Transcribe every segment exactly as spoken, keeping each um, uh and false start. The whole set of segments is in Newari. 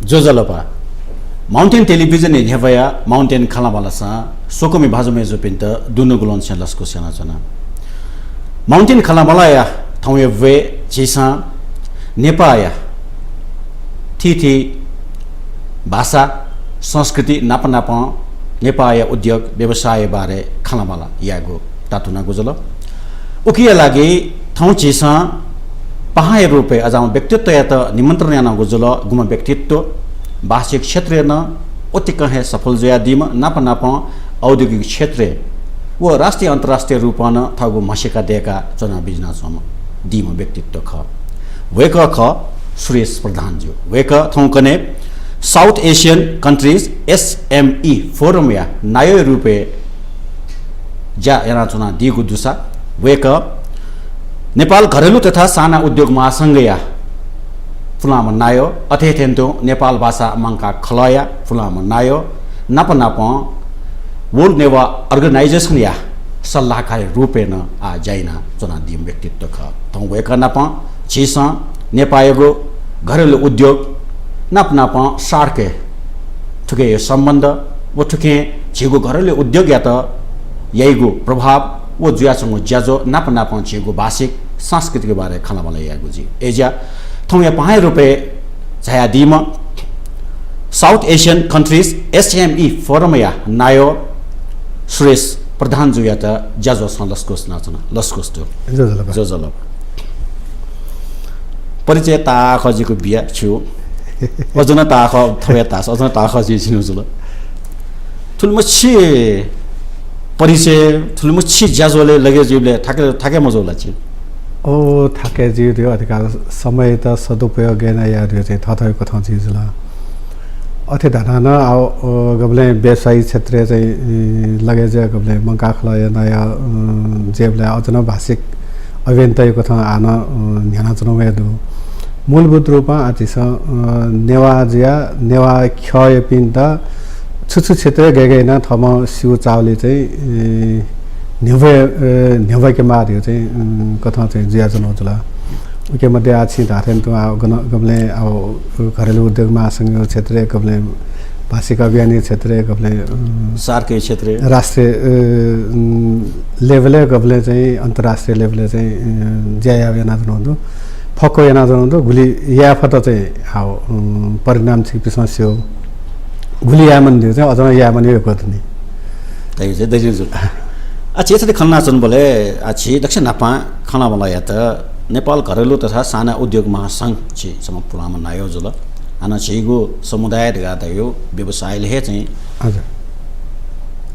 ज्वजलपा। Mountain Television-या न्ह्यब्वया Mountain खँल्हाबल्हासां स्वकुमि भाजु मय्जुपिन्त दुनुगलंनिसें लसकुस यानाच्वना। Mountain खँल्हाबल्हाया थौंया ब्वय् झीसं नेपाःया थीथी भाषा, संस्कृति नापनापं नेपाःया उद्योग व्यवसाय बारे खँल्हाबल्हा यायेगु तातुनागु जुल। उकिया लागि थौं झीसं पाहांया रूपय् अज्याःम्ह व्यक्तित्वयात निमन्त्रण यानागु जुल। गुम्ह व्यक्तित्व भाषिक क्षेत्रय् नं अतिकं हे सफल जुयादीम्ह, नापनापं औद्योगिक क्षेत्रय् व राष्ट्रिय अन्तर्राष्ट्रिय रूपं नं थःगु म्हसीका दय्का च्वना बिज्यानाच्वंम्ह दीम्ह व्यक्तित्व खः। वय्कः खः सुरेश प्रधानजु। वय्कः थौंकन्हय् South Asian Countries S M E Forum-या नायःया रूपय् ज्या यानाच्वनादीगु दुसा वय्कः नेपाल घरेलु तथा साना उद्योग महासंघया पुलांम्ह नायः, अथे हे थें तुं नेपाल भाषा मंकाः खलःया पुलांम्ह नायः, नापनापं World Newah Organization-या सल्लाहकारया रूपय् नं आः ज्या यानाच्वनादीम्ह व्यक्तित्व खः। थौं वय्कः नाप झीसं नेपाःयागु घरेलु उद्योग नापनापं सार्कय् थुकिया सम्बन्ध व थुकिं झीगु घरेलु उद्योगयात याइगु प्रभाव व जुयाच्वंगु ज्याझ्वः नापनापं झीगु भाषिक सांस्कृतिक बारे खँल्हाबल्हा यायेगु जुइ। अय् ज्या थौंया पाहांया रूपय् झायादीम्ह South Asian Countries S M E Forum-या नायः सुरेश प्रधानजुयात ज्याझ्वलय् लसकुस यानाच्वना। लसकुस दु। ज्वजलपा। ज्वजलपा। परिचय ताःहाकः जिगु बिया छु। अझ नं ताःहाकः थवय् तास, अझ नं ताःहाकः जिं छिनु जुल। थुलिमछि परिचय, थुलिमछि ज्याझ्वलय् लगे जुइबलय् थाके, थाके मजू ला छि? ओ, थाके जुइ धयो अधिकार समययात सदुपयोग याना याये धयो चाहिँ थःथःगु कथं जुइ जुल। अथे धानाः नं आः, अ, गबलें व्यवसायिक क्षेत्रय् चाहिँ, इ, लगे जुया गबलें मंकाः खलःया नायः, अ, जुइबलय् अझ नं भाषिक अभियन्ताया कथं आः नं, अ, न्ह्यानाच्वनावये दु। मूलभूत रूपं आः झीसं, अ, नेवाः जुया, नेवाः ख्यःयापिन्त छु छु क्षेत्रय् गय् गय् यानाः थःम्हं स्यू चाःबलय् चाहिँ, ए, न्ह्यब्वये, ए, न्ह्यब्वयेकेमाः धयो चाहिँ, उम्, कथं चाहिँ जुयाच्वनागु जुल। उके मध्ये आः छिं धाःथें तुं आः गन-, गबलें आः घरेलु उद्योग महासंघया क्षेत्रय्, गबलें भाषिक अभियानया क्षेत्रय्, गबलें, उम्, सार्कया क्षेत्रय्। राष्ट्रिय, ए, उम्, level-य् गबलें चाहिँ अन्तर्राष्ट्रिय level-य् चाहिँ, ए, ज्या यानाच्वनागु दु। फक्व यानाच्वनागु दु। गुलि याये फत चाहिँ आः, उम्, परिणाम छिकपिन्सं स्यू। गुलि याये मानि धयो चाहिँ अझ नं याये मानि यक्व दनि। धइगु चाहिँ दजिगु जुल। आः झी थथे खँ ल्हानाच्वनाबलय् आः झी दक्वसिनं न्हापां खँल्हाबल्हा यात नेपाल घरेलु तथा साना उद्योग महासंघ झी छम्ह पुलांम्ह नायः जुल। हानं झीगु समुदाय धकाः धयो व्यवसायलय् हे चाहिँ हजुर।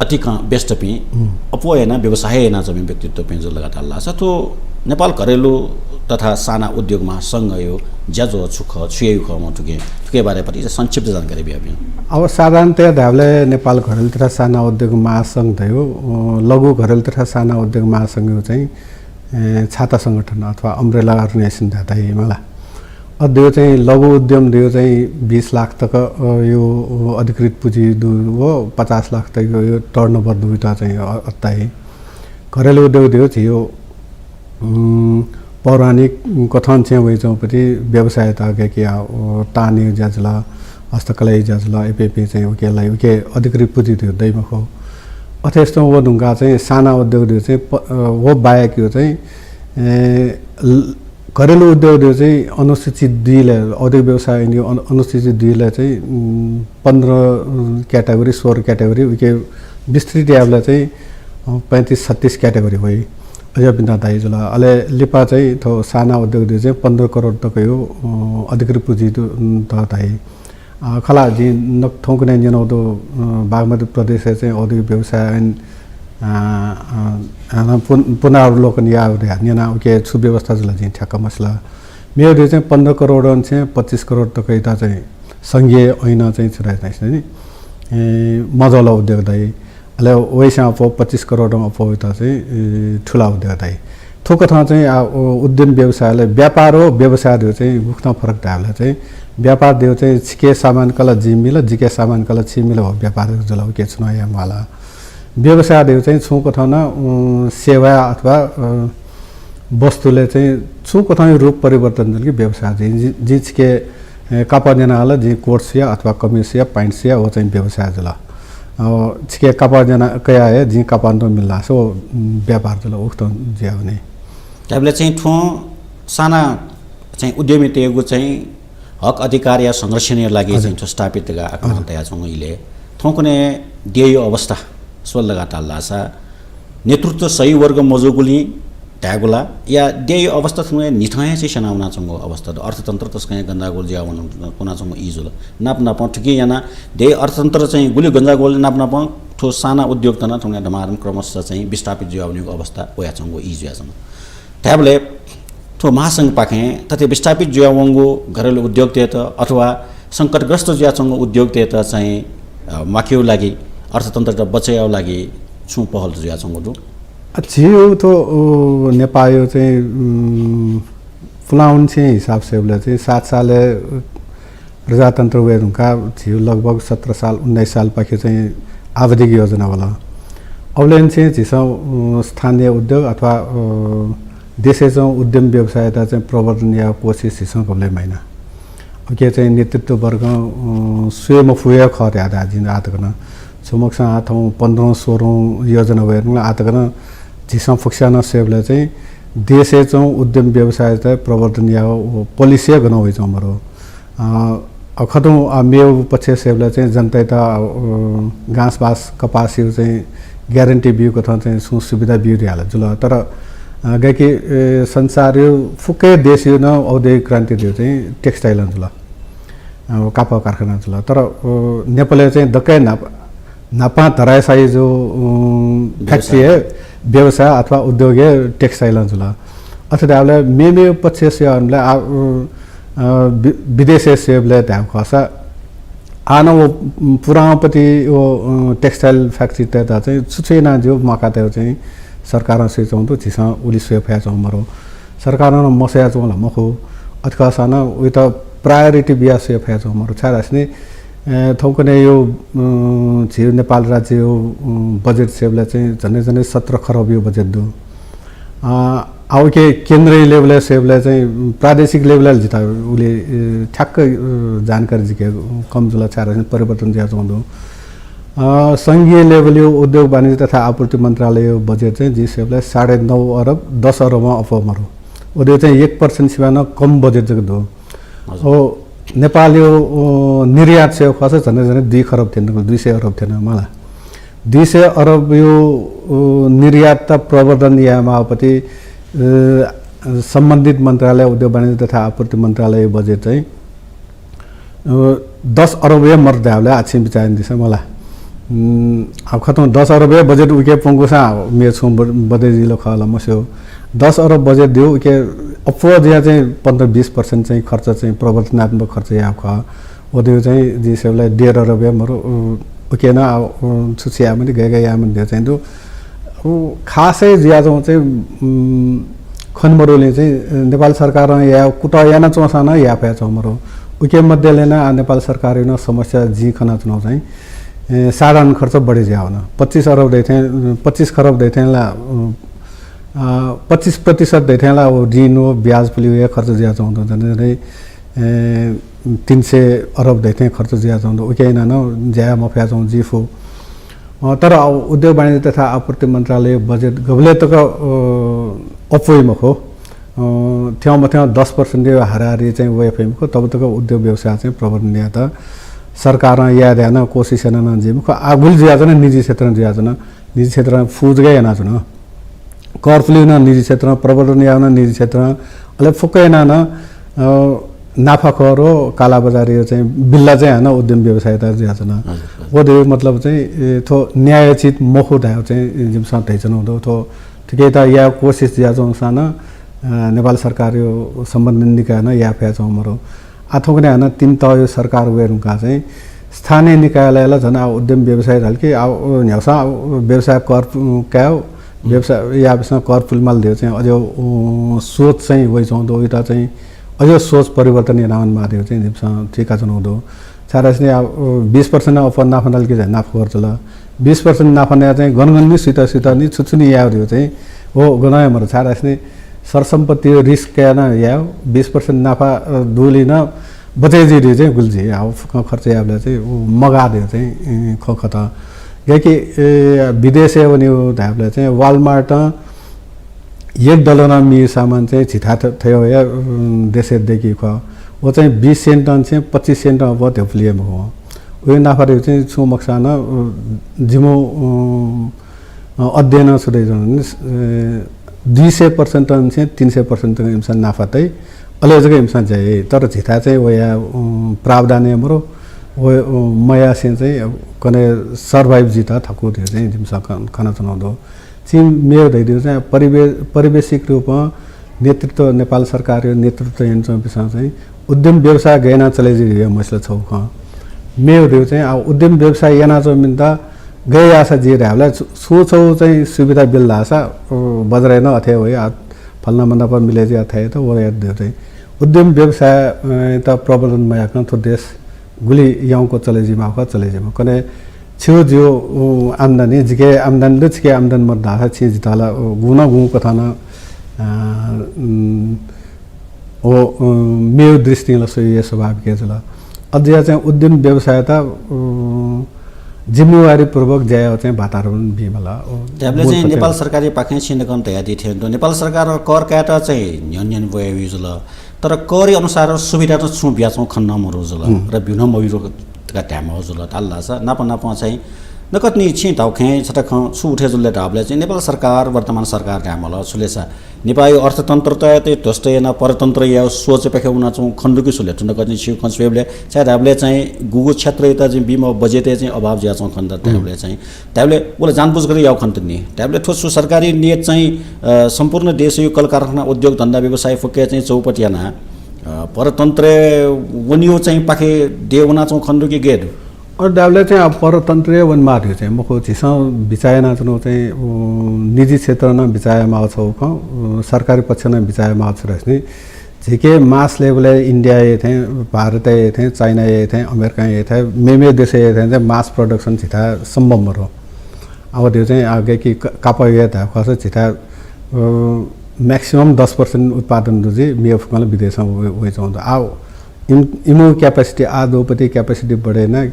अतिकं व्यस्तपिं, उम्। अप्वः यानाः व्यवसाय यानाच्वंपिं व्यक्तित्वपिं जुल धकाः धाल धाःसा थ्व नेपाल घरेलु तथा साना उद्योग महासंघया ज्याझ्वः छु खः, छु याइगु खः, थुके, थुके बारे भतिचा संक्षिप्त जानकारी बियाबिउ। अब साधारणतया धायेबलय् नेपाल घरेलु तथा साना उद्योग महासंघ धयो, अ, लघु घरेलु तथा साना उद्योग महासंघ चाहिँ, ए, छाता संगठन अथवा umbrella organization धाइ मला। अ, धयो चाहिँ लघु उद्यम धयो चाहिँ बीस लाख तक, अ, यो, अ, अधिकृत पुँजी दु व पचास लाख तक यो, यो turnover दुगुत चाहिँ, अ, अत्ताइ। घरेलु उद्योग धयो झीयो, उम्, पौराणिक कथं छेँ वइच्वंपति व्यवसायत गय्के, अ, तानयु ज्या जुल, हस्तकलायु ज्या जुल, एपे एपे चाहिँ उके लाइ, उके अधिकृत पुँजी धयो दइ मखु। अथे यस्तो व धुंका चाहिँ साना उद्योग धयो चाहिँ प-, अ, व बाहेक यो चाहिँ, ए, ल-, घरेलु उद्योग धयो चाहिँ अनुसूचित दुइलय्, औद्योगिक व्यवसाय ऐनयु अनु-, अनुसूचित दुइलय् चाहिँ, उम्, पन्ध्र, उम्, category, सोह्र category, उके विस्तृत यायेबलय् चाहिँ, अ, पैँतिस छत्तिस category वइ। अज्याःपिन्त धाइ जुल। अले लिपा चाहिँ थ्व साना उद्योग धयो चाहिँ पन्ध्र करोड तकयु, अ, अधिकृत पुँजी दु, उम्, त धाइ। अ, खला, जिं नक-, थौंकन्हय् न्यनागु दु, अ, बागमती प्रदेशय् चाहिँ औद्योगिक व्यवसाय ऐन, अ, अ, हानं पुन-, पुनरावलोकन यायेगु धया न्यना, उके छु व्यवस्था जुल जिं ठ्याक्क मसिल। मेगु धयो चाहिँ पन्ध्र करोडं छेँ पच्चिस करोड तकयात चाहिँ संघीय ऐनं चाहिँ छु धाइ धाइ नि, ए, मझौला उद्योग धाइ। अले वइसां अप्वः पच्चिस करोडं अप्वःयात चाहिँ, ए, ठुला उद्योग धाइ। थुकथं चाहिँ आ, उ-, उद्यम व्यवसायलय् व्यापार व व्यवसाय धयो चाहिँ गुकथं फरक धायेबलय् चाहिँ व्यापार धयो चाहिँ छिके सामान कला जि मिल, जिके सामान कला छि मिल, व व्यापार जुल, उके छुं नं याये म्वाःल। व्यवसाय धयो चाहिँ छुं कथं नं, उम्, सेवा अथवा, अ, वस्तुलय् चाहिँ छुं कथं रूप परिवर्तन जुल कि व्यवसाय जुइ। जि, जिं छिके, ए, कापड न्याना हल, जिं कोट सिया अथवा कमिज सिया, pant सिया, व चाहिँ व्यवसाय जुल। अ, छिके कापड न्याना कया हे जिं कापड नं मिल्ला, सो, उम्, व्यापार जुल, उकथं जुया वनी। धायेबलय् चाहिँ थ्वं साना चाहिँ उद्यमीतय्गु चाहिँ हक अधिकार या संरक्षणया लागि हजुर। चाहिँ थ्व स्थापित धकाः आक्रमण हजुर। तयाच्वंगु इलय् थौंकन्हय् देय् अवस्था स्वल धकाः धाल धाःसा नेतृत्व सही वर्ग मजूगुलिं धायेगु ला, या देय् अवस्था थौंकन्हय् न्हिथं हे चाहिँ स्यना वनाच्वंगु अवस्था दु। अर्थतन्त्र तसकं हे गन्दागोल जुया वन, वनाच्वंगु ई जुल। नाप नापं थुकिं यानाः देय् अर्थतन्त्र चाहिँ गुलि गन्दागोल नाप नापं थ्व साना उद्योगत नं थौंकन्हय् धमाधम क्रमशः चाहिँ विस्थापित जुया वनीगु अवस्था वयाच्वंगु ई जुयाच्वन। धायेबलय् थ्व महासंघपाखें थथे विस्थापित जुया वंगु घरेलु उद्योगतय्त अथवा संकटग्रस्त जुयाच्वंगु उद्योगतय्त चाहिँ, अ, म्वाकेगु लागि, अर्थतन्त्रत बचय् यायेगु लागि छुं पहल जुयाच्वंगु दु? अ, झीगु थ्व, अ, नेपाःया चाहिँ, उम्, पुलांनिसें हिसाब स्वयेबलय् चाहिँ सात सालय् प्रजातन्त्र वये धुंकाः झीगु लगभग सत्र साल, उन्नाइस सालपाखे चाहिँ आवधिक योजना वल। अबलय् निसें झीसं, अ, स्थानीय उद्योग अथवा, अ, देशय् च्वंगु उद्यम व्यवसायत चाहिँ प्रवर्धन यायेगु कोसिस झीसं गबलें मयाना। उके चाहिँ नेतृत्व वर्गं, अ, स्वये मफु हे खः धयाः धाः जिं आः तक नं। छुमकसां आः थौं पन्ध्रौं, सोह्रौं योजना वये धुंकाः आः तक नं झीसं फुक्कसिनं स्वयेबलय् चाहिँ देशय् च्वंगु उद्यम व्यवसायत प्रवर्धन यायेगु policy हे गनं वयाच्वंगु मरु। अ, अ, खतुं, अ, मेगु पक्षय् स्वयेबलय् चाहिँ जनतायात, अ, घाँसबास कपासया चाहिँ guarantee बीगु कथं चाहिँ छुं सुविधा बीगु धयाः ला जुल। तर, अ, गय्कि, ए, संसारया फुक्क देशया नं औद्योगिक क्रान्ति धइगु चाहिँ textile जुल। अ, कापड कारखाना जुल। तर, अ, नेपालय् चाहिँ दक्व न्हाप-, न्हापां धराशायी जूगु, अ, व्यवसाय। Factory हे, व्यवसाय अथवा उद्योग हे textile जुल। अथे धाःबलय् मेमेगु पक्षय् स्वयेबलय् आ, अ, अ, वि-, विदेशय् स्वयेबलय् धायेगु खःसा आः नं व पुरांपति व, अ, textile factory तय्त चाहिँ छु छु यानाः ज्यू म्वाकातय् चाहिँ सरकारं स्वयाच्वंगु दु, झीसं उलि स्वये फयाच्वंगु मरु। सरकारं नं मस्वयाच्वंगु ला मखु, अथे खःसां नं वयात priority बियाः स्वये फयाच्वंगु मरु। छाय्धाःसा नि, अ, थौंकन्हय् यो, अ, झीगु नेपाल राज्यया, अ, budget स्वयेबलय् चाहिँ झन्डै झन्डै सत्र खरबया budget दु। अ, आ उके केन्द्रीय level-य् स्वयेबलय् चाहिँ प्रादेशिक level-य् जितः उलि, अ, ठ्याक्क, अ, जानकारी जिके कम जुल, छाय्धाःसा परिवर्तन जुयाच्वंगु दु। अ, संघीय level-या उद्योग वाणिज्य तथा आपूर्ति मन्त्रालयया budget चाहिँ जिं स्वयेबलय् साढे नौ अरब, दस अरबं अप्वः मरु। व धइगु चाहिँ एक percent सिवाय् नं कम budget जक दु। हजुर। ओ, नेपालया, ओ, निर्यात स्वयेगु खःसा झन्डै झन्डै दुई खरब थें, दुई सय अरब थें मला। दुई सय अरबया, ओ, निर्यातत प्रवर्धन यायेमाःपति, अ, सम्बन्धित मन्त्रालय, उद्योग वाणिज्य तथा आपूर्ति मन्त्रालयया budget चाहिँ, अ, दस अरब हे मरु धायेबलय् आः छिं बिचाः यानादिसँ मला। उम्, अब खतुं दस अरब हे budget उके प्वंकूसां मेगु छुं ब-, budget जुइ ला खः ला मस्यू। दस अरब budget दु, उके अप्वः जुयाः चाहिँ पन्ध्र बीस percent चाहिँ खर्च चाहिँ प्रवर्धनात्मक खर्च याःगु खः। व धइगु चाहिँ जिं स्वयेबलय् डेढ अरब हे मरु, उ, उके नं, आ, उ, छु छु यायेमानि, गय् गय् यायेमानि धइगु चाहिँ दु। उ, खासै जुयाच्वंगु चाहिँ, उम्, खने मरुगुलिं चाहिँ नेपाल सरकारं यायेगु कुतः यानाच्वंसां नं याये फयाच्वंगु मरु। उके मध्यय् नं, आ, नेपाल सरकारया नं समस्या जिं खनाच्वनागु चाहिँ, ए, साधारण खर्च बढे जुयावन। पच्चिस अरब धइथें, पच्चिस खरब धइथें ला, अ, अ, पच्चिस प्रतिशत धइथें ला व ऋण व ब्याज पुलेगु हे खर्च जुयाच्वंगु दु। झन्डै झन्डै, ए, तीन सय अरब धइथें खर्च जुयाच्वंगु दु। उके यानाः नं ज्या याये मफयाच्वंगु जुइ फु। अ, तर अब उद्योग वाणिज्य तथा आपूर्ति मन्त्रालयया budget गबलय् तक, अ, अप्वइ मखु, अ, थ्यं मथ्यं दस percent-या हाराहारी चाहिँ वये फइ मखु, तब तक उद्योग व्यवसाय चाहिँ प्रवर्धन यायेत सरकारं याये धयाः नं कोसिस यानाः नं जुइ मखु। आ गुलि जुयाच्वन, निजी क्षेत्रं जुयाच्वन। निजी क्षेत्रं फुक्क जक यानाच्वन। कर पुलेगु नं निजी क्षेत्रं, प्रवर्धन यायेगु नं निजी क्षेत्रं, अले फुक्क यानाः नं, अ, नाफाखोर व कालाबजारीया चाहिँ बिल्ला चाहिँ हानं उद्यम व्यवसाययात जुयाच्वन। हजुर, हजुर। व धइगु मतलब चाहिँ, ए, थ्व न्यायोचित मखु धयाः चाहिँ जिमिसं धयाच्वनागु दु। थ्व थुकियात यायेगु कोसिस जुयाच्वंसां नं, अ, नेपाल सरकारया सम्बन्धित निकायं नं याये फयाच्वंगु मरु। आः थौंकन्हय् हानं तीन तहया सरकार वये धुंकाः चाहिँ स्थानीय निकायलय् ला झन आ उद्यम व्यवसाय धाल कि आ, अ, न्ह्यागुसां, अ, व्यवसाय कर, अ, कायेगु, व्यवसाय याःपिन्सं कर पुलेमाल धइगु चाहिँ अज्याःगु, अ, सोच चाहिँ वयाच्वंगु दु। उइत चाहिँ अज्याःगु सोच परिवर्तन यानावनेमाः धइगु चाहिँ जिमिसं थुइकाच्वनागु दु। छाय्धाःसा नि आ, अ, बीस percent अप्वः नाफा नल कि चाहिँ नाफाखोर जुल। बीस percent नाफा नयाः चाहिँ गन गन नि, सुइत सुइत नि, छु छु नि यायेगु धइगु चाहिँ व गनं हे मरु। छाय्धाःसा नि सरसम्पत्ति रिस्क कयाः नं याये, बिस पर्सेन्ट नाफा, अ, दुलिं नं बचय् जुइ धइगु चाहिँ गुलि जुइ। आ, फुक्कं खर्च यायेबलय् चाहिँ उ मगाः धइगु चाहिँ, अ, खँ खः। गय्‌कि, ए, विदेशय् वनेगु धायेबलय् चाहिँ Walmart-ं एक डलरं मि सामान चाहिँ झीथाय् थ-, थ्यंवया, उम्, देशय् दय्‌की खः। व चाहिँ बिस सेन्टं चाहिँ पच्चिस सेन्टं अप्वः ध्यबा पुले मखु। व नाफा धइगु चाहिँ छुं मखुसां नं, उ, जिमिगु, उम्, अ, अध्ययनं छु धयाच्वन, अ, दुई सय पर्सेन्टं चाहिँ तीन सय पर्सेन्ट तक इमिसं नाफा तइ, अले जक इमिसं ज्या याइ। तर झीथाय् चाहिँ वया, उम्, प्रावधान हे मरु, व, उम्, मयासें चाहिँ कन्हय् survive जुइत थकू धइगु चाहिँ जिमिसं खन-, खनाच्वनागु दु। छिं मेगु धयादिल चाहिँ परिवे-, परिवेशिक रूपं नेतृत्व, नेपाल सरकारया नेतृत्व यानाच्वंपिन्सं चाहिँ उद्यम व्यवसाय गय् यानाः चले जुइ धइगु मसिल छगू खँ। मेगु धइगु चाहिँ, आ, उद्यम व्यवसाय यानाच्वंपिन्त गय् याःसा जुइ धायेबलय् छु-, छुं छगू चाहिँ सुविधा बिल धाःसा, अ, बजारय् नं अथे वइ, आ, फलाना मन्त नाप मिले जुइ अथे यात, व यात धइगु चाहिँ। उद्यम व्यवसाय, अ, त प्रवर्धन मयाकं थ्व देश गुलि याउँक चले जुइमाः खः, चले जुइमाः। कन्हय् छिगु जिगु, उ, आम्दानी, जिके आम्दानी दु, छिके आम्दानी मदु धाःसा छिं जितः ला, उ, गुगुं न गुगुं कथं नं, अ, उम्, व, अ, मेगु दृष्टिं ला स्वयेगु हे स्वाभाविक हे जुल। अझ या चाहिँ उद्यम व्यवसायत, अ, जिम्मेवारीपूर्वक ज्या यायेगु चाहिँ वातावरण बीमाल। उ, धायेबलय् चाहिँ नेपाल सरकारया पाखें छिं नकतिनि धयादी थें दु। नेपाल सरकारं कर कायेत चाहिँ न्ह्यःने न्ह्यःने ब्वयावइ जुल। तर करया अनुसार सुविधा त छुं बियाच्वंगु खने नं मरु जुल। हुँ। र ब्यू नं मब्यू धकाः धायेमाःगु जुल धाल धाःसा नाप नापं चाहिँ नकतिनि छिं धाःगु खँय् छता खँ छु उठे जुल धाःबलय् चाहिँ नेपाल सरकार, वर्तमान सरकार धायेमाल, छु ले सा नेपाःया अर्थतन्त्रयात ध्वस्त यानाः परतन्त्रया सोचपाखे वनाच्वंगु खने दु कि छु ले? थ्व नकतिनि छिगु खँ स्वयेबलय्, छाय् धाःबलय् चाहिँ गुगु क्षेत्रयात चाहिँ बीम्ह बजेटय् चाहिँ अभाव जुयाच्वंगु खने दु धाःबलय् चाहिँ धायेबलय् व ला जानबुझ कथं याःगु खने दु नि। धायेबलय् थ्व छु सरकारी नियत चाहिँ, अ, सम्पूर्ण देशया कलकारखाना, उद्योग धन्दा व्यवसाय फुक्कया चाहिँ चौपट यानाः, अ, परतन्त्रय् वनेगु चाहिँ पाखे देय् वनाच्वंगु खने दु कि गय् दु? अ, धायेबलय् चाहिँ अब परतन्त्रय् वनेमाः धइगु चाहिँ मखु, झीसं बिचाः यानाच्वनागु चाहिँ, उ, निजी क्षेत्रं नं बिचाः यायेमाःगु छगू खँ, उ, सरकारी पक्षं नं बिचाः यायेमाःगु छु धाःसा नि, झीके mass level-य् इन्डियाया थें, भारतया थें, चाइनाया थें, अमेरिकाया थें, मेमे देशया थें चाहिँ mass production झीथाय् सम्भव मरु। अब धइगु चाहिँ आ, गय्‌कि क-, कापःया धायेगु खःसा झीथाय्, अ, maximum दस पर्सेन्ट उत्पादन दु जुइ, मेगु फुक्कं ला विदेशं वइ, वइच्वंगु दु। आ, इम-, इमिगु capacity आ दुगुपति capacity बढे यानाः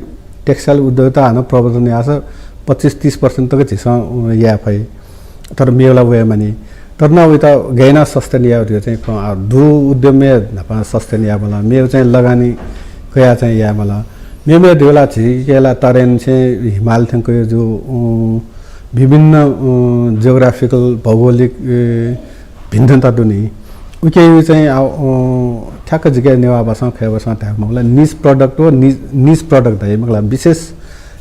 textile उद्योगत हानं प्रवर्धन याःसा पच्चिस तीस पर्सेन्ट तक झीसं, अ, याये फइ। तर मेगु ला वये मानि। तर नं वइत गय् यानाः sustain यायेगु धइगु चाहिँ खँ, आ, दुगु उद्यमय् न्हापां sustain यायेमाल। मेगु चाहिँ लगानी कयाः चाहिँ यायेमाल। मेमेगु धइगु ला झीके ला तराईं चाहिँ हिमाल थ्यंक जूगु, अ, विभिन्न, अ, geographical, भौगोलिक, अ, भिन्नता दु नि। उकिं चाहिँ, आ, अ, ठ्याक्क जिके नेवाः भाषां, खय् भाषां धायेमाःगु ला niche product व नि-, niche product धाइ, मतलब विशेष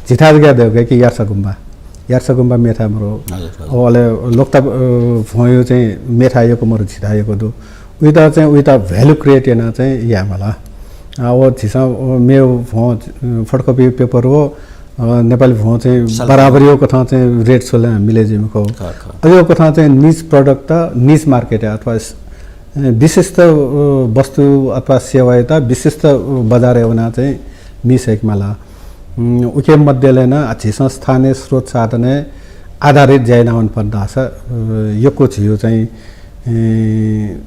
झीथाय् जक धायेगु कि यार्सा गुम्बा। यार्सा गुम्बा मेथाय् मरु। हजुर, हजुर। अले लोक्ता, अ, भ्वंया चाहिँ मेथाय् यक्व मरु, झीथाय् यक्व दु। उइत चाहिँ, उइत value create यानाः चाहिँ यायेमाल। आ, व झीसं, अ, मेगु भ्वं, अ, photocopy paper व, अ, नेपाली भ्वं चाहिँ साल बराबरया कथं चाहिँ rate स्वले मिले जुइ मखु। खः, खः। अज्याःगु कथं चाहिँ niche product त niche market अथवा स-, अ, विशिष्ट, अ, वस्तु अथवा सेवायात विशिष्ट, अ, बजारय् वनाः चाहिँ नी सय्‌केमाल। उम्, उके मध्यय् नं, आ, झीसं स्थानीय स्रोत साधनय् आधारित ज्या याना वनेफत धाःसा, अ, यक्व झीगु चाहिँ, ए,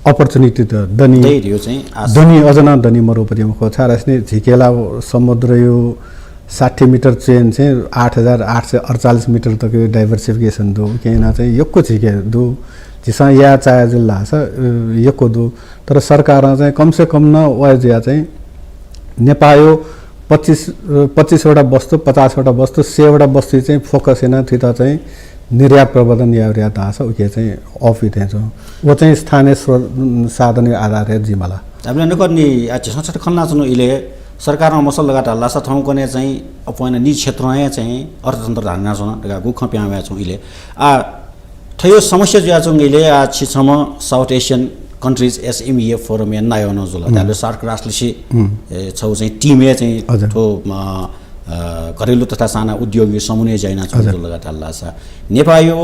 opportunity त दनि। दइ धइगु चाहिँ आशा। दनि, अझ नं दनि मरुपति मखु। छाय्‌धाःसा नि झीके ला समुद्रया साठी मिटर चय्‌नं चाहिँ आठ हजार आठ सय अड्चालिस मिटर तक diversification दु। उके यानाः चाहिँ यक्व झीके दु। झीसं याये चाहे जुल धाःसा, अ, यक्व दु। तर सरकारं चाहिँ कम से कम नं वये जुयाः चाहिँ नेपाःया पच्चिस, अ, पच्चिस वटा वस्तु, पचास वटा वस्तु, सय वटा वस्तु चाहिँ focus यानाः थुइत चाहिँ निर्यात प्रवर्धन याये धाःसा उके चाहिँ अःपुइ थें च्वं। व चाहिँ स्थानीय स्रोत, उम्, साधनया आधारय् जुइमाल। अब नकतिनि, आ, झीसं छता खँ ल्हानाच्वनागु इलय् सरकारं मसल धकाः धाल धाःसा थौंकन्हय् चाहिँ अप्वः यानाः निजी क्षेत्रं हे चाहिँ अर्थतन्त्र धानाच्वन धकाः गु खँ पिहां वयाच्वंगु इलय्। आ, थ्व समस्या जुयाच्वंगु इलय् आ छि छम्ह South Asian Countries SMEA Forum-या नायः नं जुल। हम्म। धायेबलय् SAARC राष्ट्रलिसे, हम्म। ए, छगू चाहिँ team-य् चाहिँ हजुर। थ्व, अ, अ, घरेलु तथा साना उद्योगया समन्वय् ज्या यानाच्वंगु हजुर। जुल धकाः धाल धाःसा नेपाःया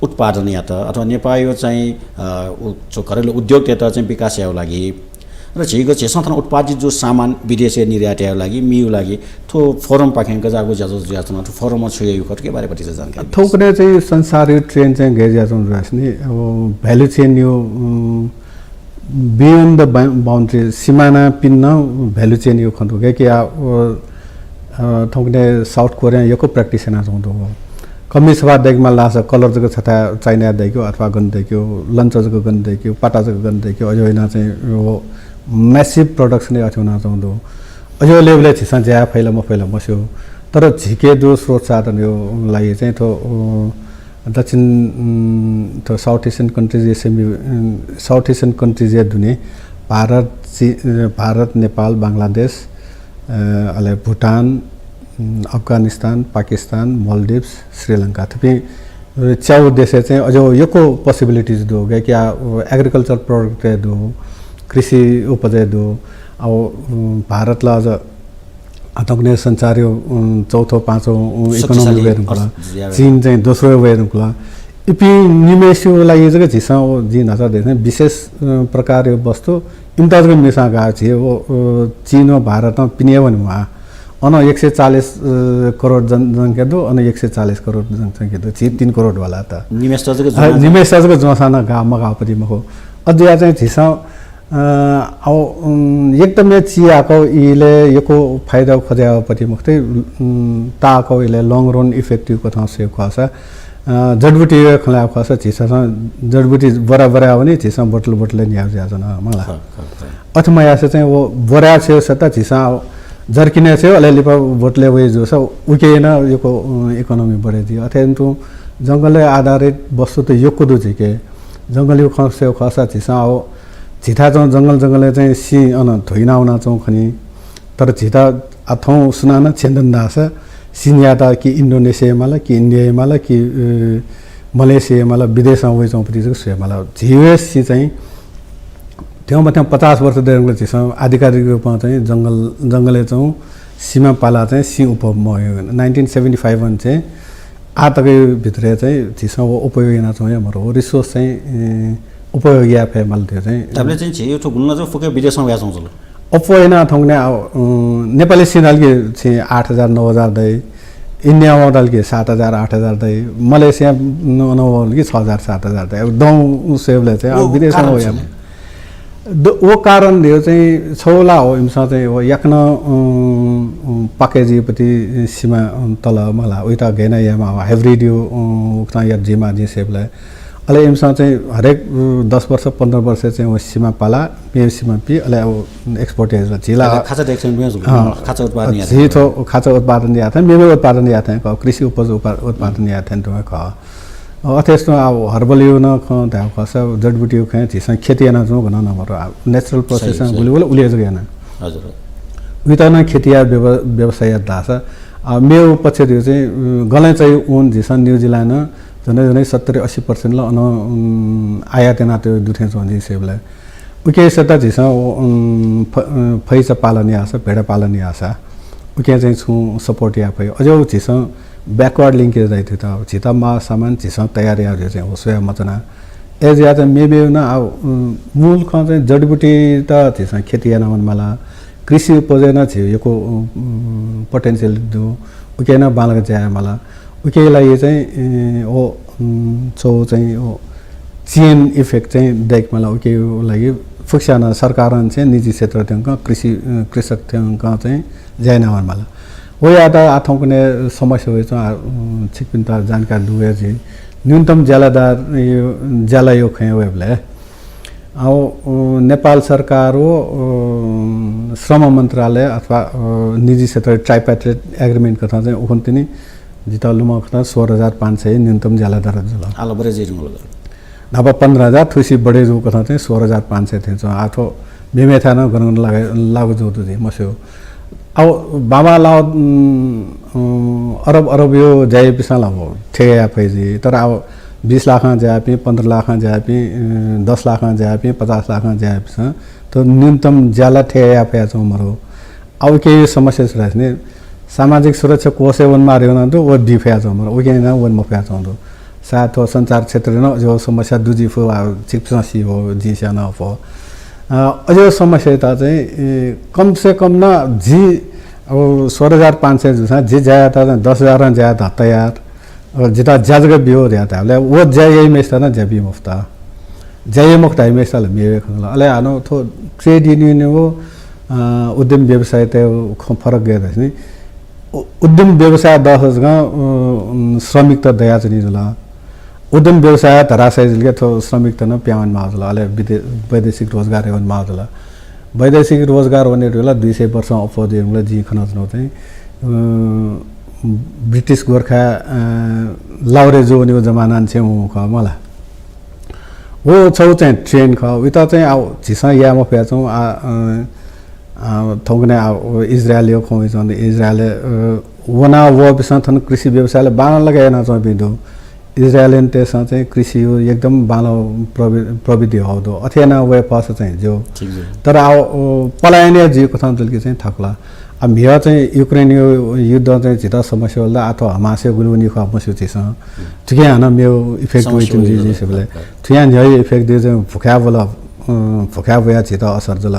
उत्पादनयात अथवा नेपाःया चाहिँ, अ, उ-, छु घरेलु उद्योगयात चाहिँ विकास यायेगु लागि र झीगु झीसं थन उत्पादित जू सामान विदेशय् निर्यात यायेगु लागि, मियु लागि थ्व फोरमपाखें गज्याःगु ज्याझ्वः जुयाच्वन, थ्व फोरमं छु याइगु खः, थुकिया बारे भतिचा जानकारी। थौंकन्हय् चाहिँ संसारया trend चाहिँ गय् जुयाच्वन धाःसा नि, अब value chain yo, um, beyond the बा-, boundary, सिमानापिन्नं value chain यो खँ दु। गय् कि आ, अ, अ, थौंकन्हय् South Korea यक्व practice यानाच्वंगु दु। कमी छपा दय्केमाल धाःसा colour जक छथाय् China-य् दय्केगु अथवा गन दय्केगु, लंचा जक गन दय्केगु, पाटा जक गन दय्केगु, अज्याःगु यानाः चाहिँ व massive production अथे वनाच्वंगु दु। अज्याःगु level-य् झीसं ज्या याये फइ ला मफइ ला मस्यू। तर झीके दु स्रोत साधनया लागि चाहिँ थ्व, अ, दक्षिण, उम्, थ्व South Asian countries-या सेमि, उम्, South Asian countries-या दुने भारत, चि-, अ, भारत, नेपाल, बांग्लादेश, अ, अले भुटान, उम्, अफगानिस्तान, पाकिस्तान, Maldives, श्रीलंका थुपिं, अ, च्यागू देशय् चाहिँ अज्याःगु यक्व possibilities दु। गय् कि आ, अ, agriculture product दु, कृषि उपज दु। अब, उम्, भारत ला अझ आ, थौंकन्हय् संसारया, उम्, चौथो, पाँचौ, उम्, economy वये धुंकल। चीन चाहिँ दोस्रो वये धुंकल। इपिं निम्हय्सिगु लागि जक झीसं व जिं न्हाचः धयाथें विशेष, अ, प्रकारया वस्तु इमित जक मिसां गाः। झी व, अ, चीन व भारतं पिने हे वने म्वाः। अन एक सय चालिस, अ, करोड जन-, जनसंख्या दु, अन एक सय चालिस करोड जनसंख्या दु। झी तीन करोड वाला त। निम्हय्सित जक अ, ज्वनाः निम्हय्सित जक ज्वंसां नं गाः, मगाःगु पति मखु। अज्याःगु चाहिँ झीसं अ, अब, उम्, एकदम हे चियाकःगु इलय् यक्व फाइदा खोजायेगु पति मखुत, उम्, ताःकःगु इलय् long run effect-या कथं स्वयेगु खःसा, अ, जडीबुटी खँ ल्हायेगु खःसा झीसं जडीबुटी बोरा बोरा वनी, झीसं बोतल बोतलय् न्यायेगु जुयाच्वन मला। खः, खः, खः। अथे मयासें चाहिँ व बोराय् स्वयेगु सट्टा झीसं अब जर्किनय् स्वयेगु, अले लिपा बोतलय् वये जूसा उके नं यक्व, अ, economy बढे जुइ। अथे तुं जंगलय् आधारित वस्तु त यक्व दु झीके। जंगलया खँ स्वयेगु खःसा झीसं अब झीथाय् च्वंगु जंगल, जंगलय् चाहिँ सिं अन धुइना वनाच्वंगु खनी। तर झीत आ थौं सुनानं छेँ दन धाःसा सिं न्यायेत कि इन्डोनेसिया माल, कि इन्डिया माल, कि, अ, मलेसिया माल, विदेशं वइच्वंगु पति जक स्वये माल। झी हे सिं चाहिँ थ्यंमथ्यं पचास वर्ष दयेधुंकल झीसं आधिकारिक रूपं चाहिँ जंगल, जंगलय् च्वंगु सिमा पाला चाहिँ सिं उपभोग मवयेगु। Nineteen seventy five अन चाहिँ आः तक भित्रय् चाहिँ झीसं व उपयोग यानाच्वंगु हे मरु। व resource चाहिँ, ए, उपयोग याये फयेमाल धइगु चाहिँ। धाःबलय् चाहिँ झी थ्व गुलिं ला जक फुक्क विदेशं वयाच्वंगु जुल। अप्वः यानाः थौंकन्हय्, अ, नेपालय् सिं धाल कि छिं आठ हजार, नौ हजार दइ, इन्डियां वल कि सात हजार, आठ हजार दइ, मलेसियां न-, नं वल कि छ हजार, सात हजार दइ। अब दँ स्वयेबलय् चाहिँ अब व विदेशं कारण वया। छु? द-, व कारण धइगु चाहिँ छगू ला हो, इमिसं चाहिँ व याकनं, अँ, अँ, पाके जुइपति सिमा, अँ, तल मला, उइत गय् यायेमाः, hybrid यो, अँ, उकथं यात जुइमाः जिं स्वयेबलय्। अले इमिसं चाहिँ हरेक, अँ, दस वर्ष, पन्ध्र वर्ष चाहिँ व सिमा पाला, मेगु सिमा पी, अले व export याये जुल। झी ला अले खाँचा दय्केत मेगु जुल, अँ, खाँचा उत्पादन याये झी जुल। थ्व खाँचा उत्पादन याये थें, मेमेगु उत्पादन याये थें, कृषि उपज उपा-, उत्पादन याये थें तुं खः। अ, अथे हे तुं अब herbal यो नं खँ धायेगु खःसा, जडीबुटी यो खँ झीसं खेती यानाच्वंगु गनं नं मरु। आ, natural सही, process सही। गुलि वल, उलि जक याना। हजुर। उइत नं खेती या व्यव-, व्यवसाय यात धाःसा, आ, मेगु पक्ष धइगु चाहिँ, उम्, गलैँचाया ऊन झीसं New Zealand नं झन्डै झन्डै सत्तरी अस्सी percent ला अनं, उम्, आयात यानातःगु दु थें च्वं जिं स्वयेबलय्। उके सट्टा झीसं, उम्, फ-, उम्, फैचा पालन याःसा, भेडा पालन याःसा, उके चाहिँ छुं support याये फइ। अज्याःगु झीसं backward linkage दइ थें त, झीत माःगु सामान झीसं तयार याये धइगु चाहिँ व स्वये मच्वना। अय्‌जुयाः चाहिँ मेमेगु नं, आ, उम्, मूल खँ चाहिँ जडीबुटी त झीसं खेती याना वनेमाल। कृषि उपजय् नं झीगु यक्व, उम्, potential दु। उके नं बांलाक ज्या यायेमाल। उके लागि चाहिँ, ए, व, उम्, छगू चाहिँ व chain effect चाहिँ दय्केमाल। उके लागि फुक्कसियां नं सरकारं चाहिँ निजी क्षेत्र थ्यंकं कृषि, अ, कृषक थ्यंकं चाहिँ ज्या याना वनेमाल। व यात आ थौंकन्हय् समस्या वइच्वं, आ, उम्, छिकपिन्त जानकारी दुगु हे जुइ। न्यूनतम ज्यालादार यो, ज्याला यो खँय् वयेबलय् अब, अ, नेपाल सरकार व, अ, श्रम मन्त्रालय अथवा, अ, निजी क्षेत्र tripartite agreement कथं चाहिँ उखुन्हु तिनि जितः लुमंगु कथं सोह्र हजार पाँच सय न्यूनतम ज्यालादार जुल। आः ला बढे जुइधुंकल। न्हापा पन्ध्र हजार, थुसी बढे जूगु कथं चाहिँ सोह्र हजार पाँच सय थें च्वं। आ थ्व मेमेथाय् नं गन गन लाग-, लागू जूगु दु जुइ मस्यू। अब बांबांलाः, उम्, उम्, अरब अरब यो ज्या याइपिसं ला व थें याये फइ जुइ। तर अब बिस लाखं ज्या याइपिं, पन्ध्र लाखं ज्या याइपिं, अ, दस लाखं ज्या याइपिं, पचास लाखं ज्या याइपिसं त न्यूनतम ज्याला थें याये फयाच्वंगु मरु। अब उके समस्या छु धाःसा नि, सामाजिक सुरक्षा कोषय् वनेमाः धइगु नं दु, व बी फयाच्वंगु मरु, उके नं वने मफयाच्वंगु दु। सायद थ्व सञ्चार क्षेत्रय् नं अज्याःगु समस्या दु जुइफु, आ छिकपिसं सी फु, जिं स्यू नं फु। अ, अज्याःगु समस्यायात चाहिँ, ए, कम से कम नं जि, अब, सोह्र हजार पाँच सय जूसां जि ज्या यायेत चाहिँ दस हजार नं ज्या यायेत तयार। अब, जितः ज्या जक ब्यु धयाः धाःबलय् व ज्या याइम्हय्सित नं ज्या बी मफुत। ज्या याइ मखु धाइम्हय्सित ला मेगु खँ ला। अले हानं थ्व trade union व, अ, उद्यम व्यवसाययात खँ फरक गय् धाःसा नि, उ-, उद्यम व्यवसाय दःसा जक, अ, श्रमिकत दयाच्वनी जुल। उद्यम व्यवसाय धराशायी जुल कि थ्व श्रमिकत नं पिहां वनेमाः जुल, अले विदे-, वैदेशिक रोजगार हे वनेमाः जुल। वैदेशिक रोजगार वने धुंकल दुई सय वर्ष अप्वः जुइधुंकल जिं खनाच्वनागु चाहिँ, अ, ब्रिटिश गोर्खा, अ, लाहुरे जूवनीगु जमानां छेँ वंगु खः मला। व छगू चाहिँ trend खः। उइत चाहिँ आ, झीसं याये मफयाच्वं, आ, अ, अ, थौंकन्हय् आ, व इजरायलया खँ वइच्वं, इजरायल, अ, वना वःपिन्सं थन कृषि व्यवसायलय् बांलाक यानाच्वंपिं दु। इजरायलीतय्सं चाहिँ कृषिया एकदम बांलाः प्रवि-, प्रविधि हःगु दु। अथे याना वये फःसा चाहिँ ज्यू। ठीक ज्यू। तर आ, व पलायन याये ज्यू कथं जुल कि चाहिँ थाकु ला। आ, म्हिगः चाहिँ युक्रेनया युद्ध चाहिँ झीत समस्या वल ला, आ थ्व हमासया गुलि वनी खः मस्यू झीसं। थुकिं हानं मेगु effect समस्या वइतिनि वइगु जुइ दु। सबले। थुकिं न्ह्यः effect दु चाहिँ भुखाय् वल, अ, भुखाय् वयाः झीत असर जुल।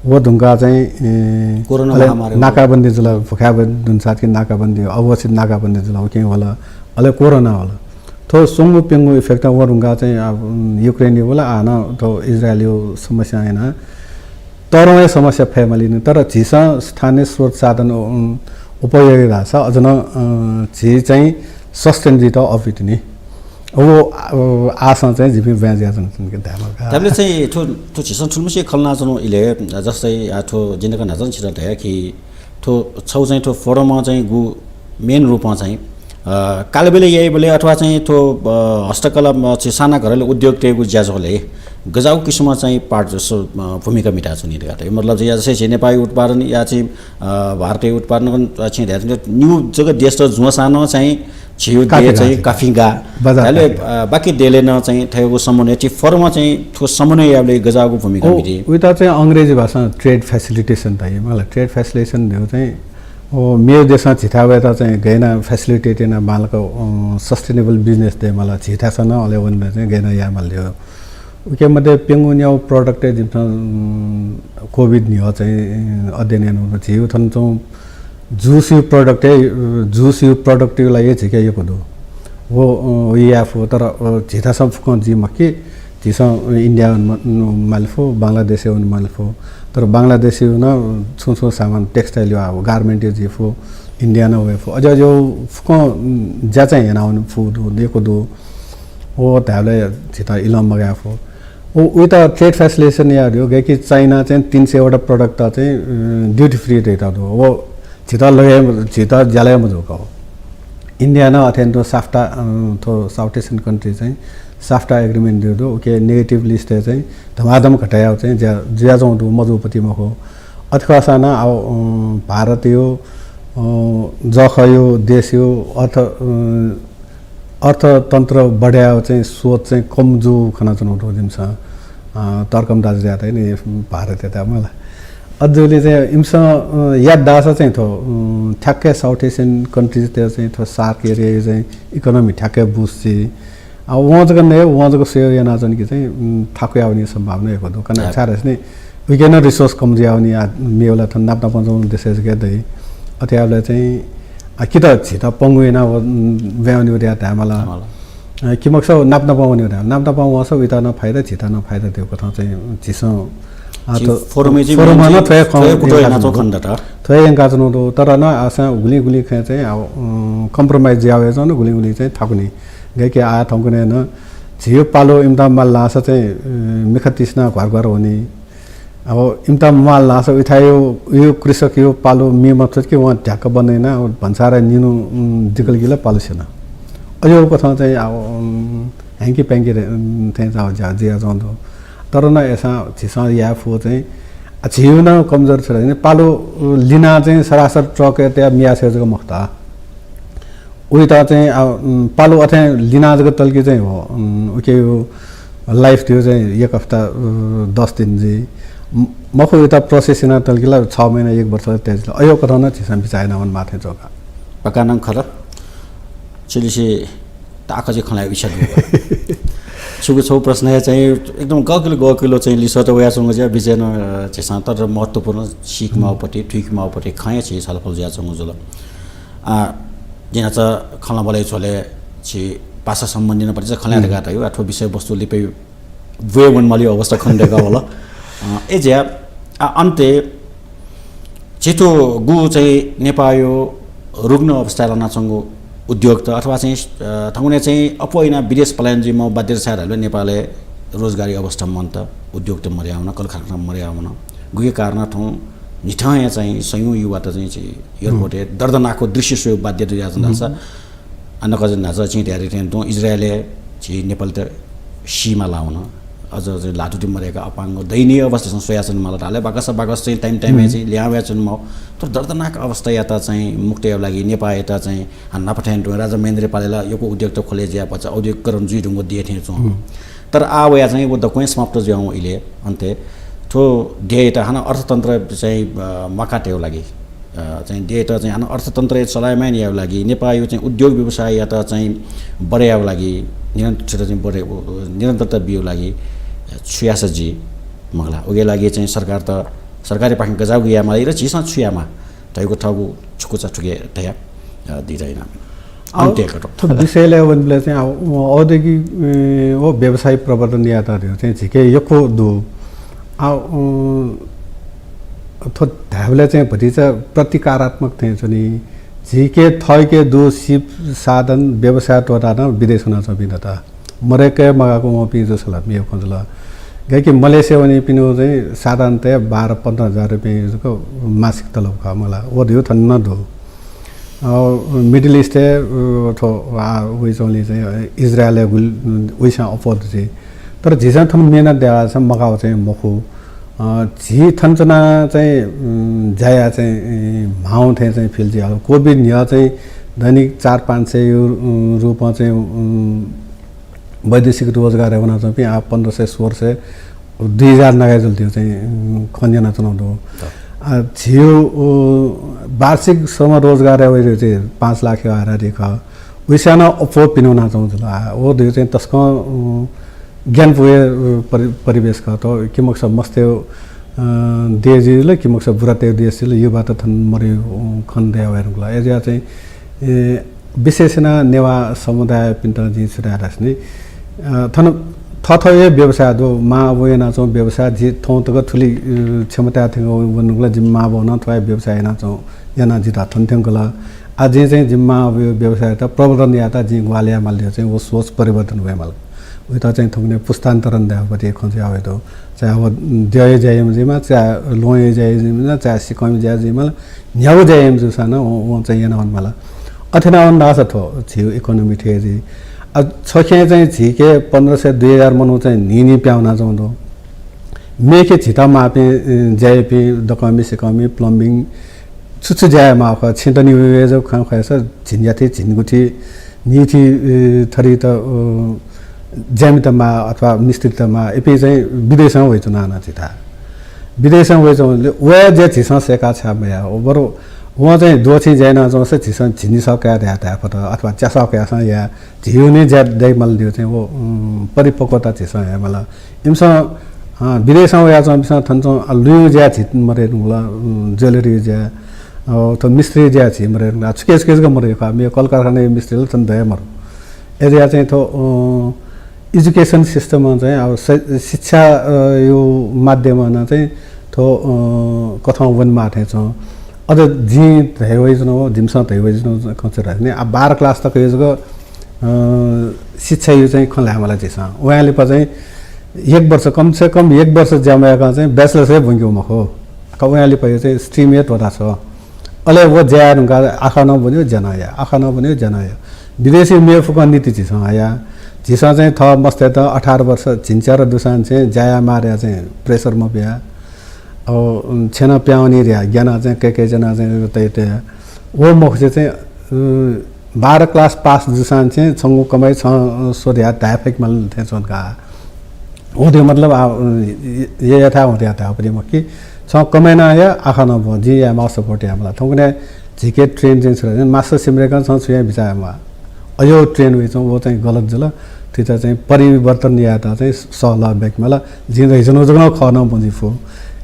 व धुंकाः चाहिँ, ए, कोरोना अले महामारी नाकाबन्दी जुल, भुखाय् दुने साथ कि नाकाबन्दी, अघोषित नाकाबन्दी जुल, उकिं वल, अले कोरोना वल। थ्व स्वंगू प्यंगू effect व धुंकाः चाहिँ, आ, उम्, युक्रेनया वल, आ हानं थ्व इजरायलया समस्या याना तःधंगु हे समस्या फयेमालीनि, तर झीसं स्थानीय स्रोत साधन, उम्, उपयोग याये धाःसा अझ नं, अ, झी चाहिँ sustain जुइत अःपुइतिनि। व, अ, आशां चाहिँ जिपिं ब्वाँय् जुयाच्वनाच्वंगु धायेमाल का। धायेबलय् चाहिँ थ्व, थ्व झीसं थुलिमछि खँ ल्हानाच्वनागु इलय्, जस्तै, आ, थ्व जिं न्हाचः नं छितः धया कि थ्व छगू चाहिँ थ्व forum चाहिँ गु main रूपं चाहिँ, अ, कालबेला याइबलय् अथवा चाहिँ थ्व, अ, हस्तकला, अ, चाहिँ साना घरले उद्योग तयेगु ज्याझ्वलय् गज्याःगु किसिमं चाहिँ part जसो, अ, भूमिका म्हिताच्वनी धकाः धाइ। मतलब चाहिँ या जस्तै झी नेपाःया उत्पादन या चाहिँ, अ, भारतया उत्पादन, अ, चाहिँ धायेत निगू जक देशत जुयाः नं चाहिँ झीगु काफी देश चाहिँ गाः। काफी गाः। बजार धायेबलय्, काफी गाः। अ, बाकी देशलय् नं चाहिँ थज्याःगु समन्वय, चाहिँ forum चाहिँ थ्व समन्वय यायेबलय् गज्याःगु भूमिका ओ, म्हिती। उइत चाहिँ अंग्रेजी भाषां trade facilitation धाइ। मतलब trade facilitation धइगु चाहिँ ओ, मेगु देशं झीथाय् वयेत चाहिँ गय् याना facilitate याना बांलाक, अ, sustainable business दयेमाल, झीथाय्सं नं अले वनेबलय् चाहिँ गय् याना यायेमाल धइगु। उकी मध्ये प्यंगू न्यागू product हे जिमिसं, उम्, COVID न्ह्यः चाहिँ, अ, अध्ययन यानागु। झीगु थन च्वंगु juice या product हे, अ, juice या product या लागि हे झीके यक्व दु। व, अ, व याये फु, तर, अ, झीथासं फुक्कं जुइ मखु कि, झीसं India वने म-, माले फु, बांलादेशय् वने माले फु। तर बांलादेशय् नं छुं छुं सामान textile या, garment या जुइ फु, India नं वये फु। अज्याःगु फुक्कं ज्या चाहिँ याना वने फु दु, यक्व दु। व धायेबलय् झीत इलं मगाये फु। व, उइत trade facilitation याये धइगु, गय् कि China चाहिँ तीन सय वटा product त चाहिँ, अ, duty free दयेत दु। व झीत लगे, झीत ज्याला हे मजूगु। India नं अथें तुं SAFTA, अ, थ्व South Asian country चाहिँ SAFTA agreement दयेगु दु, उकी negative list य् चाहिँ धमाधम घटायेगु चाहिँ ज्या जुयाच्वंगु दु, मजूगु पति मखु। अथे खःसां नं आ, अ, भारतया, अ, जःखःया देशया अर्थ, अ, अर्थतन्त्र बढे यायेगु चाहिँ सोच चाहिँ कम जूगु खनाच्वनागु दु जिमिसं। अ, तर्कं दाजुयात नि भारतयात मला। अझ जुलिं चाहिँ इमिसं, अ, यात धाःसा चाहिँ थ्व, अ, ठ्याक्कै South Asian countries त चाहिँ थ्व SAARC area या चाहिँ economy ठ्याक्कै boost जुइ। अ, वं जक नये, वं जक सहयोग यानाच्वन कि चाहिँ, उम्, थाकु यावनी सम्भावना यक्व दु। कारण छाय् धाःसा नि उकी नं resource कम जुयावनी, आ, मेवला थन नाप नापं च्वंगु देशय् जक दइ। अथे याबलय् चाहिँ, आ, कि त झीत पंगु याना व, उम्, ब्वाँय् वनी धयाः धायेमाल। अ, कि मखुसा नाप नापं वनी धयाः। नाप नापं वंसा उइत नं फाइदा, झीत नं फाइदा दयेगु कथं चाहिँ झीसं, आ, झी त forum य् चाहिँ forum main नं चाहिँ थ्व हे खँ थ्व हे कुतः यानाच्वंगु यानाच्वंगु दु। खँ दत। थ्व हे यंकाच्वनागु दु। तर नं आः चाहिँ गुलिं गुलिं खँय् चाहिँ, आ, उम्, compromise जुयावयाच्वंगु दु, गुलिं गुलिं चाहिँ थाकु नि। गय् कि आः थौंकन्हय् नं झीया पालु इमित माल धाःसा चाहिँ, अ, मिखा तिसिनाः घ्वार घ्वार वनी। अब इमित माल धाःसा उइथाय् यो, यो कृषकया पालु मी मफुत कि वं ढ्याक्क बन्द यानाः अब भन्सारय् निन्हु, उम्, दिकल कि ला पालु स्यना। अज्याःगु कथं चाहिँ अब, उम्, ह्याङ्की प्याङ्की रे-, उम्, थें चाहिँ ज्या जुयाच्वंगु दु। तर नं अय्सां झीसं याये फुगु चाहिँ, आ, झीगु नं कमजोरी छु धाःसा नि, पालु, उ, लिनाः चाहिँ सरासर truck य् तयाः मियासेगु जक मखुत। उइत चाहिँ, आ, उम्, पालु अथें लिनाः जक तल कि चाहिँ हो, उम्, उकिया life धइगु चाहिँ एक हप्ता, अ, दस दिन जुइ। म-, मखु, उइत process यानाः तल कि ला छ महिना, एक वर्ष तये जुल। अज्याःगु कथं नं झीसं बिचाः याना वनेमाः थें च्वं का। पक्का नं खः। छिलिसे ताःकछि खँ ल्हायेगु इच्छा दु। छुगु छौ प्रश्न हे चाहिँ एकदम गकिलो गकिलो चाहिँ लिसः त वयाच्वंगु ज्या विजय न, अ, झीसं तर महत्त्वपूर्ण सीक माउपति, थुइक माउपति खँ हे झी छलफल जुयाच्वंगु जुल। आ, जिनाच खँल्हाबल्हाया झ्वलय् झी भाषा सम्बन्धी न पति खँल्हाये धकाः धयो, अथवा विषयवस्तु लिपय् ब्वये वनेमाली अवस्था खने दय्‌का वल। अ, ए ज्या, आ, अन्ते झीथुगु चाहिँ नेपाःयो रुग्ण अवस्थाय् लानाच्वंगु उद्योग त अथवा चाहिँ, अ, थौंकन्हय् चाहिँ अप्वः यानाः विदेश पलायन जुइमाउ बाध्यता छाय् धाःबलय् नेपालय् रोजगारी अवस्था मन्त, उद्योग त मर्यावन, कलकारखाना मर्यावन। गुके कारणं थौं न्हिथं हे चाहिँ सयौं युवात चाहिँ झी airport-य् दर्दनाकको दृश्य स्वयेगु बाध्यता जुयाच्वन धाःसा, आ, नकतिनि न्हाचः छिं धयादी थें तुं इजरायलय् झी नेपालीत सीमालावन। अझ चाहिँ ल्हातुति मदय्‌काः अपांग दयनीय अवस्थासं स्वयाच्वनेमाल धाःबलय् बाकस बाकस चाहिँ time time-य् चाहिँ ल्याहां वयाच्वनेमाउ। तर दर्दनाक अवस्थायात चाहिँ मुक्त यायेगु लागि नेपाःयात चाहिँ हानं न्हापा थें तुं राजा महेन्द्रपालया ला यक्व उद्योग त खोले जुया भचा औद्योगिकरण जुइधुंगु देय् थें च्वं। तर आः वयाः चाहिँ व दक्वं समाप्त जुयावं इलय् अन्ते थ्व देय्‌यात हानं अर्थतन्त्र चाहिँ, अ, म्वाका तयेगु लागि, अ, चाहिँ देय्‌यात चाहिँ हानं अर्थतन्त्रय् चलायमान यायेगु लागि, नेपाःयो चाहिँ उद्योग व्यवसाययात चाहिँ बढे यायेगु लागि, निरन्तर चाहिँ बढे, निरन्तरता बीगु लागि छु याःसा जुइ मखु ला? उके लागि चाहिँ सरकार त, सरकारयापाखें गज्याःगु यायेमाली र झीसं छु यायेमाः धइगु थःगु छुकुचा थुके धया, अ, दित इनाप। अ, अन्त्य कटो। थ्व विषयलय् वनेबलय् चाहिँ, अ, औद्योगिक, अ, व व्यवसाय प्रवर्धन यायेत धयो चाहिँ झीके यक्व दु। आ, अ, थ्व धायेबलय् चाहिँ भतिचा प्रतिकारात्मक थें च्वनी। झीके थःके दु सिप साधन व्यवसाय त्वःताः नं विदेश वनाच्वंपिं दत। मदय्‌के मगाःगु वंपिं जूसा ला मेगु खँ जुल। गय्‌कि मलेसिया वनीपिनिगु चाहिँ साधारणतया बाह्र पन्ध्र हजार रुपियाँ जक मासिक तलब खः मला। व धयो थन नं दु। अ, Middle East-य्, अ, थ्व, आ, वइच्वंलि चाहिँ इजरायलय् गुलि, उइसां अप्वः दु चाहिँ। तर झीसं थन मेहनत याःसा मगाःगु चाहिँ मखु। अ, झी थन च्वनाः चाहिँ, उम्, ज्या याये चाहिँ, ए, म्हाःगु थें चाहिँ feel जुइ। COVID न्ह्यः चाहिँ दैनिक चार पाँच सय यु-, उम्, रुपं चाहिँ, उम्, वैदेशिक रोजगारय् वनाच्वंपिं आः पन्ध्र सय, सोह्र सय, दुई हजार नाघे जुल धयो चाहिँ, उम्, खँ न्यनाच्वनागु दु। आ, झीयो, उ, वार्षिक श्रम रोजगारय् वइ धयो चाहिँ पाँच लाख हाराहारी खः। उइसां नं अप्वः पिने वनाच्वंगु जुल। आ, व धयो चाहिँ तसकं, उम्, ग्यानापुगु, अ, परि-, परिवेश खः। थ्व किमकस मस्तय्, अ, देश जुल, किमकस बुरातय् देश जुल, युवात थन मदय्, अ, खने दया वये धुंकल। अय्‌जुया चाहिँ, ए, विशेष यानाः नेवाः समुदायपिन्त जिं छु धाये धाःसा नि, अ, थन थःथःया व्यवसाय दु, मां अबुं यानाच्वंगु व्यवसाय, झी थौं तक थुलि, अ, क्षमताय् थ्यंक वने धुंकल, जिमि मां अबुं नं थ्वया व्यवसाय यानाच्वं-, यानाः जितः थन थ्यंकल। आ, जिं चाहिँ जिमि मां अबुया व्यवसाययात प्रवर्धन यायेत जिं ग्वाहालि यायेमाल धयो चाहिँ व सोच परिवर्तन वयेमाल। वयात चाहिँ थौंकन्हय् पुस्तान्तरण धायेगु पति खँ जुया वये दु। चाहे व द्यःया ज्या याइम्ह जुइमाः, चाहे ल्वहंया ज्या याइम्ह जुइमाः, चाहे सिकःमि ज्या जुइमाः, न्ह्यागु ज्या याइम्ह जूसां नं वं, वं चाहिँ याना वनेमाल। अथे याना वन धाःसा थ्व झीगु economy थें जुइ। आ, छखें चाहिँ झीके पन्ध्र सय दुई हजार मनू चाहिँ न्हिं न्हिं पिहां वनाच्वंगु दु। मेखे झीत माःपिं, अ, ज्या याइपिं, दकःमि, सिकःमि, plumbing, छु छु ज्या यायेमाःगु खः, छिं त नि वय्‌वय् जक खँ ख्वयासा झिंन्याथि, झिंगुथि, न्हिथि, अ, थरित, अ, ज्यामित माः अथवा मिस्त्रीत माः, इपिं चाहिँ विदेशं वइच्वना नं झीथाय्। विदेशं वइच्वंबलय् वया ज्या झीसं सय्‌काः छाय् मयाः? बरु वं चाहिँ द्वःछिं ज्या यानाच्वंसा झीसं झिंनिसः कयाः धाये, धाये फत अथवा च्यासः कयासं याये। झीगु नि ज्या दयेमाल धयो चाहिँ व, उम्, परिपक्वता झीसं हयेमाल। इमिसं, अ, विदेशं वयाच्वंपिन्सं थन च्वं, अ, लुँयु ज्या झी मदये धुंकल, उम्, ज्वेलरी ज्या, अ, थ्व मिस्त्री ज्या झी मदये धुंकल। छुके छुके जक मदये खः, मेगु कलकारखानाया मिस्त्री ला थन दये मरु। अय्‌जुया चाहिँ थ्व, अ, education system चाहिँ अब स-, शिक्षा, अ, यो माध्यमं नं चाहिँ थ्व, अ, कथं वनेमाः थें च्वं। अझ जिं धया वयाच्वनागु, जिमिसं धया वयाच्वनागु खँ छु धाःसा नि, आ, बाह्र class तक हे जक, अ, शिक्षाया चाहिँ खँ ल्हायेमाल झीसं। वयां लिपा चाहिँ एक वर्ष, कम से कम एक वर्ष ज्या मयाकं चाहिँ bachelorस हे ब्वंकेगु मखु। का वयां लिपा यो चाहिँ stream हे त्वःता छ्व। अले व ज्या याये धुंकाः आखः नं ब्वने, ज्या नं या, आखः नं ब्वने, ज्या नं या। विदेशी मेगु फुक्कं नीति झीसं हया। झीसं चाहिँ थः मस्तय्‌त अठार वर्ष झिंच्यादँ दुसां चाहिँ ज्या यायेमाः धया चाहिँ pressure मबिया। अब, उम्, छेँनं पिहां वनी धया ग्यानाः चाहिँ कय्‌कय् च्वनाः चाहिँ तये तये। व मखुसे चाहिँ, उम्, बाह्र class pass जूसां चाहिँ छंगु कमाइ छं, अ, स्व धया धाये फय्‌केमाल थें च्वं का। व धयो मतलब, आ, उम्, य-, य-, यथावत या धायेगु पति मखु कि, छं कमाइ नं या, आखः नं ब्वं, जिं यायेमाःगु support यायेमाल। थौंकन्हय् झीके trend चाहिँ छु धाःसा नि, master सिमरेकं छं छु याये बिचाः यायेमाः। अज्याःगु trend वइच्वं, व चाहिँ गलत जुल। थुइत चाहिँ परिवर्तन यायेत चाहिँ सहलह ब्याकेमाल। जिं धयाच्वनागु जक नं खः नं मजुइफु।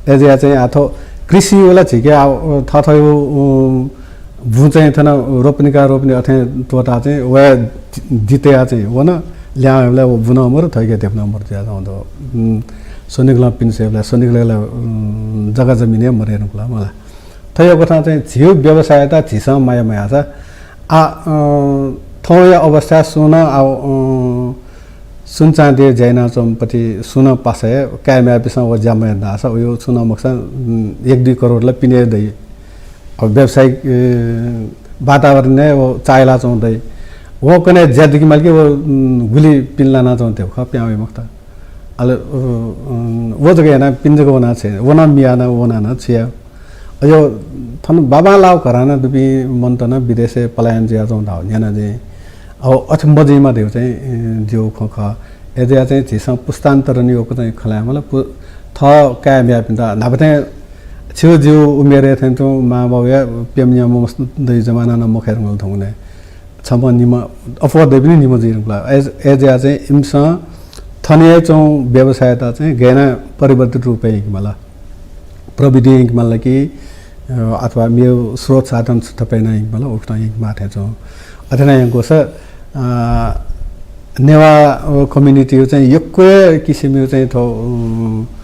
अय्‌जुया चाहिँ आः थ्व कृषि व ला झीके आः थःथःगु, अ, बुँ चाहिँ थन रोपनी का रोपनी अथें त्वःताः चाहिँ व दि-, दितया चाहिँ वन ल्याहां वयेबलय् व बुँ नं मरु, थःके धेपु नं मरु जुयाच्वंगु दु। उम्, स्वनिगलं पिने स्वयेबलय् स्वनिगलय् ला, उम्, जग्गा जमिन हे मरु धुंकल मला। थ्व कथं चाहिँ झीगु व्यवसाययात झीसं माया मयाःसा आः, अ, थौंया अवस्थाय् सुं नं आः, अ, सुनचाँदी ज्या यानाच्वंपिं सुं नं पासा हे काय् म्ह्याय्‌पिन्सं व ज्या मयात धाःसा उयो छुं नं मखुसा, उम्, एक दुई करोड ला पिने हे दइ। अब व्यावसायिक, अ, वातावरणय् व चाःहिलाच्वंगु दइ। व कन्हय् ज्या दिकेमाल कि व, उम्, गुलि पिने लानाच्वंगु दइ खः, पिहां वइ मखुत। अले, अ, अ, व जक यानाः पिने जक वनाः छु याये, व नं मियाः नं वनाः नं छु याये। अयो थन बांबांलाःगु घराना दुपिं मनूत नं विदेशय् पलायन जुयाच्वंगु धाःगु न्यना जिं। अब अथे मजुइमा धइगु चाहिँ, अ, जिगु खँ खः। अय्‌जुया चाहिँ झीसं पुस्तान्तरण यक्व चाहिँ खँ ल्हायेमाल। पु-, थः काय् म्ह्याय्‌पिन्त न्हापा थें छिगु जिगु उमेरय् थें तुं मांबौया प्यम्ह न्याम्ह मस्त दइ जमाना नं मखये धुंकल थौंकन्हय्। छम्ह निम्ह अप्वः दइपिं निम्ह जुइ धुंकल। अय्-, अय्‌जुया चाहिँ इमिसं थन हे च्वंगु व्यवसाययात चाहिँ गय् यानाः परिवर्तित रूपय् यंकेमाल। प्रविधि यंकेमाल कि, अ, अथवा मेगु स्रोत साधन छु थप यानाः यंकेमाल, उकथं यंकेमाः थें च्वं। अथे यानाः यंकूसा, अ, नेवाः, अ, community-यु चाहिँ यक्व किसिमयु चाहिँ थ्व, अ,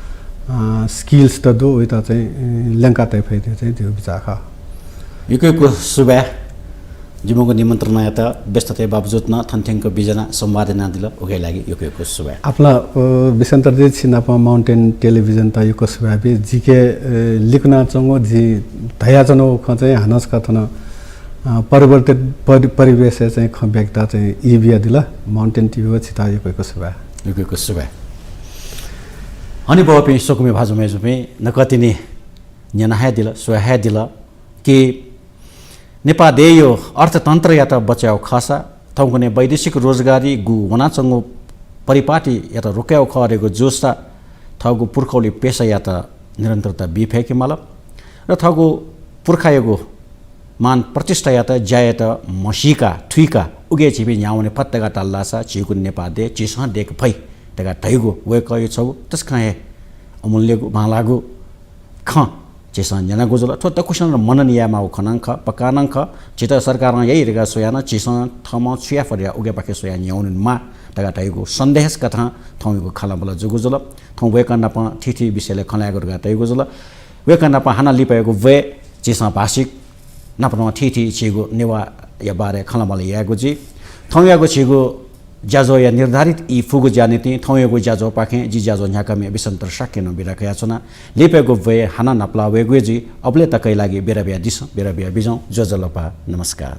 अ, skills त दु, उइत चाहिँ, अ, ल्यंका तये फइ धइगु चाहिँ जिगु बिचाः खः। यक्व यक्व सुभाय्। जिमिगु निमन्त्रणायात व्यस्तताया बावजुद नं थन थ्यंक बिज्यानाः संवाद यानादिल, उकिया लागि यक्व यक्व सुभाय्। आपालं, अ, बिसन्तर जी, छि नाप Mountain Television-त यक्व सुभाय् बी। जिके, अ, लिकुनाच्वंगु, जि धयाच्वनागु खँ चाहिँ हानं छकः थन, अ, परिवर्तित परि-, परिवेशय् चाहिँ खँ ब्याकेत चाहिँ ई बियादिल। Mountain TV व छित यक्व यक्व सुभाय्। यक्व यक्व सुभाय्। हनेबहःपिं स्वकुमि भाजु मय्‌जुपिं, नकतिनि न्यना हे दिल, स्वया हे दिल कि नेपाः देय्‌या अर्थतन्त्रयात बचय् यायेगु खःसा, थौंकन्हय् वैदेशिक रोजगारीगु वनाच्वंगु परिपाटीयात रोके यायेगु खः धइगु जूसा, थःगु पुर्खौली पेसायात निरन्तरता बी फय्‌केमाल। र थःगु पुर्खायागु मान प्रतिष्ठायात, ज्यायात म्हसीका, थुइका उकी झीपिं न्ह्यावने फत धकाः धाल धाःसा झीगु नेपाः देय् झीसं दयेके फइ धकाः धइगु वय्‌कःया छगू तसकं हे अमूल्यगु, बांलाःगु खँ झीसं न्यनागु जुल। थ्व दक्वसिनं मनन यायेमाःगु खँ नं खः, पक्का नं खः। झीत सरकारं याइ धकाः स्वयाः नं झीसं थःम्हं छु याये फत धकाः उकिपाखे स्वयाः न्ह्यावनेमाः धकाः धइगु सन्देश कथं थौंयागु खँल्हाबल्हा जूगु जुल। थौं वय्‌कः नाप थीथी विषयलय् खँ ल्हायेगु धकाः धइगु जुल। वय्‌कः नाप हानं लिपायागु ब्वय् झीसं भाषिक नाप नं थीथी झीगु नेवाःया बारे खँल्हाबल्हा यायेगु जुइ। थौंयागु झीगु ज्याझ्वःया निर्धारित ई फुगु ज्यानिंतिं थौंयागु ज्याझ्वःपाखें जि ज्याझ्वः न्ह्याकामि बिसन्तर शाक्यं नं बिदा कयाच्वना। लिपायागु ब्वय् हानं नापलाः वयेगु हे जुइ। अबलय् तकया लागि बिदा बियादिसँ, बिदा बियाबिज्याहुँ। ज्वजलपा, नमस्कार।